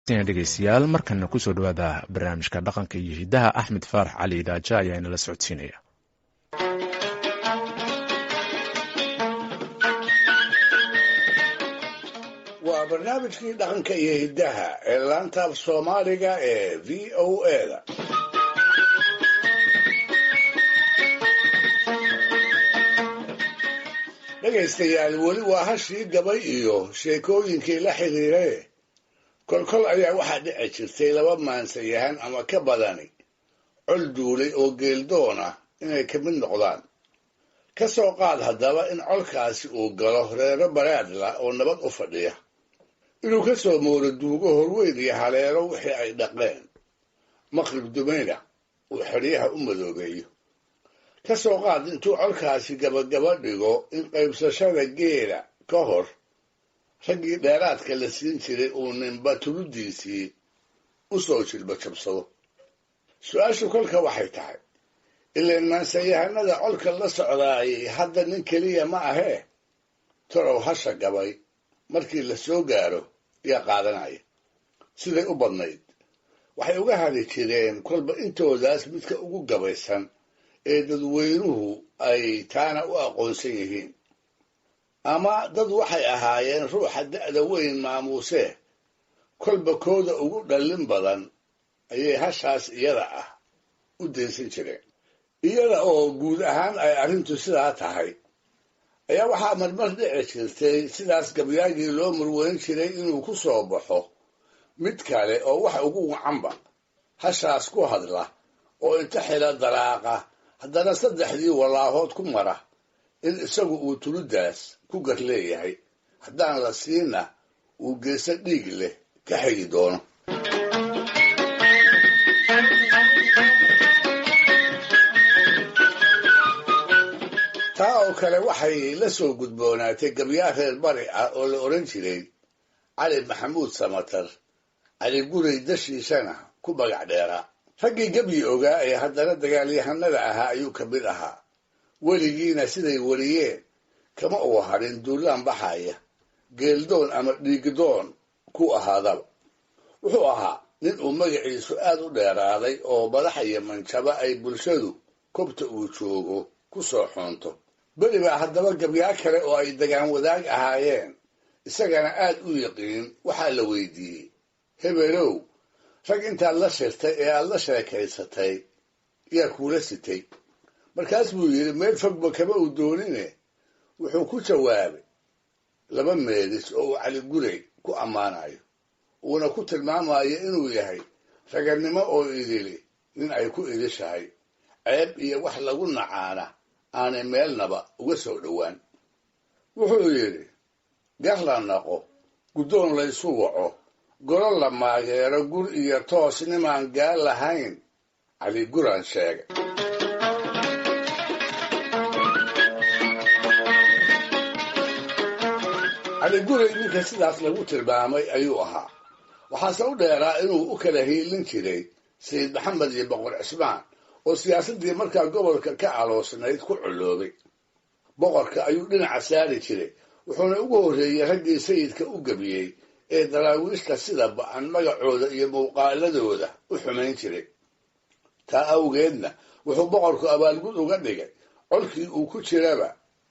Dhegeystayaal, markana kusoo dhawaada barnaamijka dhaqanka iyo hidaha. Axmed Faarax Cali Idaaja ayaa inala socodsiinaya. Waa barnaamijkii dhaqanka iyo hiddaha ee laanta af Soomaaliga ee VOA-da. Dhegaystayaal, weli waa hashii gabay iyo sheekooyinkii la xidhiiraye. Kolkol ayaa waxaa dhici jirtay laba maansayahan ama ka badani col duulay oo geeldoon ah inay ka mid noqdaan. Ka soo qaad haddaba in colkaasi uu galo reero baraadla oo nabad u fadhiya, inuu ka soo mooro duugo horweyn iyo haleelo wixii ay dhaqeen, maqrib dumayna uu xeryaha u madoobeeyo. Ka soo qaad intuu colkaasi gabagaba dhigo in qaybsashada geela ka hor raggii dheeraadka la siin jiray uu ninba tuludiisii u soo jilba jabsado. Su-aashu kolka waxay tahay, ilaan maansayahanada colka la socdaayay hadda nin keliya ma ahee, torow hasha gabay markii la soo gaaro yaa qaadanaya? Siday u badnayd waxay uga hadi jireen kolba intoodaas midka ugu gabaysan ee dadweynuhu ay taana u aqoonsan yihiin. Ama dad waxay ahaayeen ruuxa da'da weyn maamuusee, kolba kooda ugu dhallin badan ayay hashaas iyada ah u daysan jireen. Iyada oo guud ahaan ay arrintu sidaa tahay ayaa waxaa marmar dhici jirtay sidaas gabyaagii loo murweyn jiray inuu ku soo baxo mid kale oo wax ugu wacanba hashaas ku hadla, oo inta xila dalaaqa haddana saddexdii wallaahood ku mara in isagu uu tuludaas ku gar leeyahay, haddaan la siinna uu geeso dhiig leh ka xigi doono. Taa oo kale waxay la soo gudboonaatay gabyaa reer bari ah oo la odhan jiray Cali Maxamuud Samatar, Cali Guray dashiisana ku magac dheeraa. Raggii gebyi ogaa ee haddana dagaalyahanada ahaa ayuu ka mid ahaa. Weligiina siday wariyeen kama uu harin duulaan baxaya, geeldoon ama dhiigdoon ku ahaadaba. Wuxuu ahaa nin uu magaciisu aad u dheeraaday oo madaxa iyo manjaba ay bulshadu kobta uu joogo ku soo xoonto. Beri baa haddaba gabyaa kale oo ay dagaan wadaag ahaayeen, isagana aad u yiqiin, waxaa la weydiiyey: "Hebelow, rag intaad la shirtay ee aad la sheekaysatay yaa kuula sitay?" Markaas buu yidhi, meel fogba kama uu doonine, wuxuu ku jawaabay laba meelis oo uu Cali Guray ku ammaanayo, uuna ku tilmaamayo inuu yahay ragannimo oo idili nin ay ku idishahay, ceeb iyo wax lagu nacaana aanay meelnaba uga soo dhowaan. Wuxuu yidhi: "Gar la naqo, guddoon laysu waco, golo la maageero, gur iyo toos nimaan gaal lahayn, Cali Guraan sheegay." Cali Guray ninka sidaas lagu tilmaamay ayuu ahaa. Waxaase u dheeraa inuu u kala hiilin jiray Sayid Maxamed iyo Boqor Cismaan oo siyaasaddii markaa gobolka ka aloosnayd ku colloobay. Boqorka ayuu dhinaca saari jiray, wuxuuna ugu horreeyey raggii sayidka u gebiyey ee daraawiishta sida ba'an magacooda iyo muuqaaladooda u xumayn jiray. Taa awgeedna wuxuu boqorku abaalgud uga dhigay colkii uu ku jiraba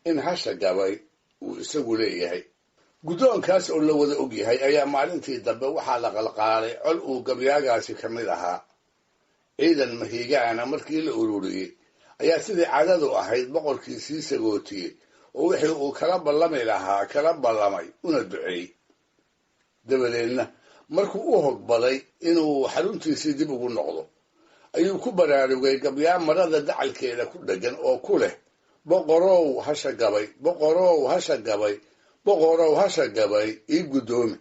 in hasha gabay uu isagu leeyahay. Guddoonkaas oo la wada og yahay ayaa maalintii dambe waxaa la qalqaalay col uu gabyaagaasi ka mid ahaa. Ciidan mahiigaana markii la ururiyey ayaa sidii cadadu ahayd boqorkii sii sagootiyey, oo wixii uu kala ballami lahaa kala ballamay una duceeyey. Dabadeedna markuu u hogbaday inuu xaruntiisii dib ugu noqdo ayuu ku baraarugay gabyaa marada dacalkeeda ku dheggan oo ku leh: "Boqorow hasha gabay, boqorow hasha gabay, boqorow hasha gabay ii guddoomi."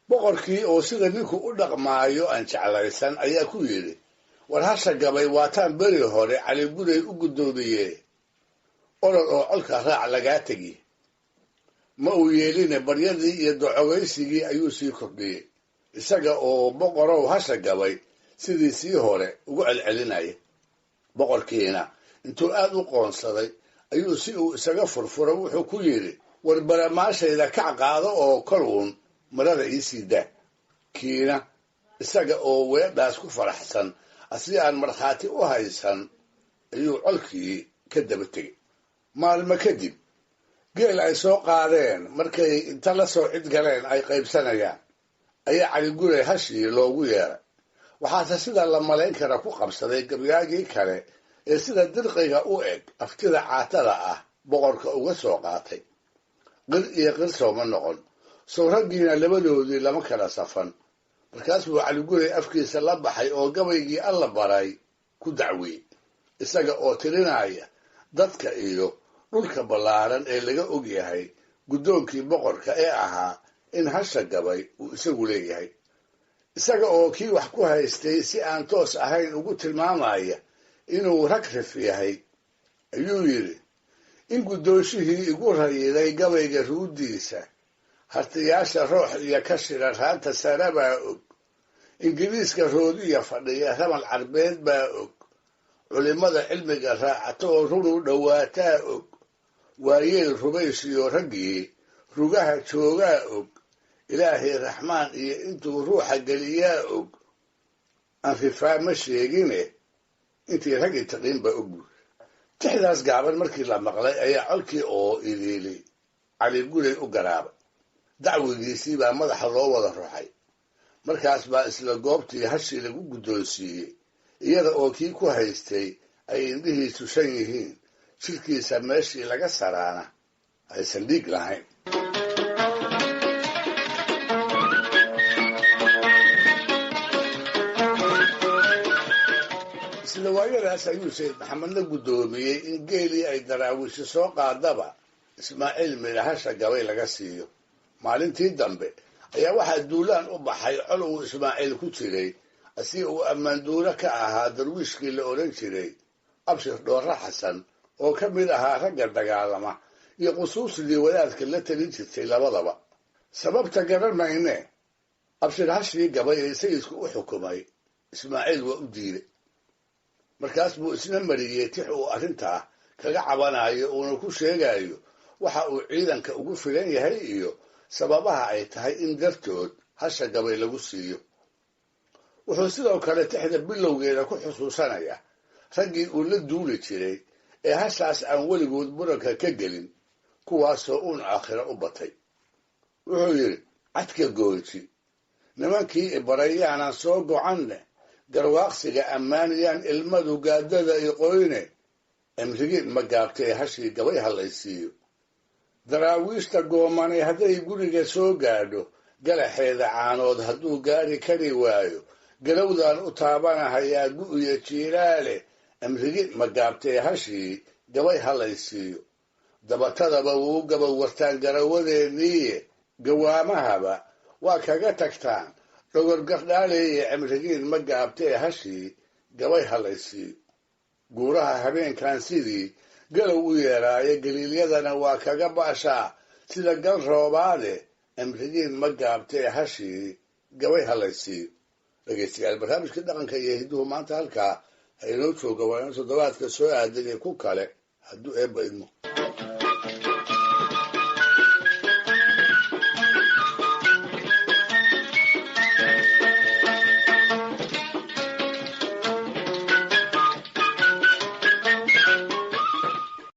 Boqorkii oo sida ninku u dhaqmaayo aan jeclaysan ayaa ku yidhi: "War hasha gabay waataan beri hore Cali Guray u guddoomiye, orod oo colka raac lagaa tegi." Ma uu yeeline, baryadii iyo docogaysigii ayuu sii kordhiyey, isaga oo "boqorow hasha gabay" sidii sii hore ugu celcelinaya. Boqorkiina intuu aad u qoonsaday ayuu si uu isaga furfuro wuxuu ku yidhi: "War baramaashayda kac qaado oo kol uun marada ii sii daa." Kiina Isaga oo weedhaas ku faraxsan asi aan markhaati u haysan ayuu colkii ka daba tegey. Maalmo kadib geel ay soo qaadeen markay inta la soo cid galeen ay qaybsanayaan ayaa Caligurey hashii loogu yeeray. Waxaase sida la malayn kara ku qabsaday gabyaagii kale ee sida dirqiga u eg aftida caatada ah boqorka uga soo qaatay. Qir iyo qir sooma noqon, sow raggiina labadoodii lama kala safan. Markaas buu Caligurey afkiisa la baxay oo gabaygii alla baray ku dacwiyey, isaga oo tirinaya dadka iyo dhulka ballaaran ee laga og yahay guddoonkii boqorka ee ahaa in hasha gabay uu isagu leeyahay. Isaga oo kii wax ku haystay si aan toos ahayn ugu tilmaamaya inuu rag rif yahay ayuu yidhi: in guddoonshihii igu rayiday gabayga ruuddiisa, hartiyaasha roox iyo ka shira raanta sare baa og, ingiriiska roodiya fadhiya ramal carbeed baa og, culimada cilmiga raacata oo runu dhowaataa og, waayeel rubayshiyo raggii rugaha joogaa og, ilaahay raxmaan iyo intuu ruuxa geliyaa og, anfifaa ma sheegine intii raggi taqiin baa og. Tixdaas gaaban markii la maqlay ayaa colkii oo iliili Caligurey u garaabay. Dacwigiisii baa madaxa loo wada ruxay. Markaas baa isla goobtii hashii lagu guddoonsiiyey, iyada oo kii ku haystay ay indhihiisu shan yihiin, jidhkiisa meeshii laga saraana aysan dhiig lahayn. Isla waayadaas ayuu Sayid Maxamedna guddoomiyey in geelii ay daraawiishi soo qaadaba Ismaaciil midhahasha gabay laga siiyo. Maalintii dambe ayaa waxaa duulaan u baxay col uu Ismaaciil ku jiray, si uu ammaanduulo ka ahaa darwiishkii la odhan jiray Abshir Dhoorre Xasan, oo ka mid ahaa ragga dagaalama iyo qusuusidii wadaadka la talin jirtay labadaba. Sababta garan mayne, Abshir hashii gabay ee sayidku u xukumay Ismaaciil waa u diiday. Markaas buu isna mariyey tix uu arrintaa kaga cabanayo, uuna ku sheegayo waxa uu ciidanka ugu filan yahay iyo sababaha ay tahay in dartood hasha gabay lagu siiyo. Wuxuu sidoo kale tixda bilowgeeda ku xusuusanaya raggii uu la duuli jiray ee hashaas aan weligood muranka ka gelin, kuwaasoo uun aakhiro u batay. Wuxuu yidhi: cadka gooji nimankii ibarayaanan soo gocanne, garwaaqsiga ammaaniyaan ilmadu gaadada iqoyne, cimrigiin ma gaabtay hashii gabay hallaysiiyo. Daraawiishta goomanay hadday guriga soo gaadho, galaxeeda caanood hadduu gaari kari waayo, galowdaan u taabanahayaa gu'ya jiilaale, cimrigi ma gaabtay hashii gabay hallaysiiyo. Dabatadaba wuu gabawartaan garawadeeniiye, gawaamahaba waa kaga tagtaan dhogorgardhaaleeye, cimrigiin ma gaabtee hashii gabay hallaysiiyo. Guuraha habeenkan sidii galow u yeeraaye, galiilyadana waa kaga baashaa sida gal roobaade, cimrigiin ma gaabtee hashii gabay hallaysiiyo. Dhegeystayaal, barnaamijkii dhaqanka iyo hidduhu maanta halkaa ha inoo jooga. Waa in toddobaadka soo aadan iyo ku kale hadduu eebba idmo.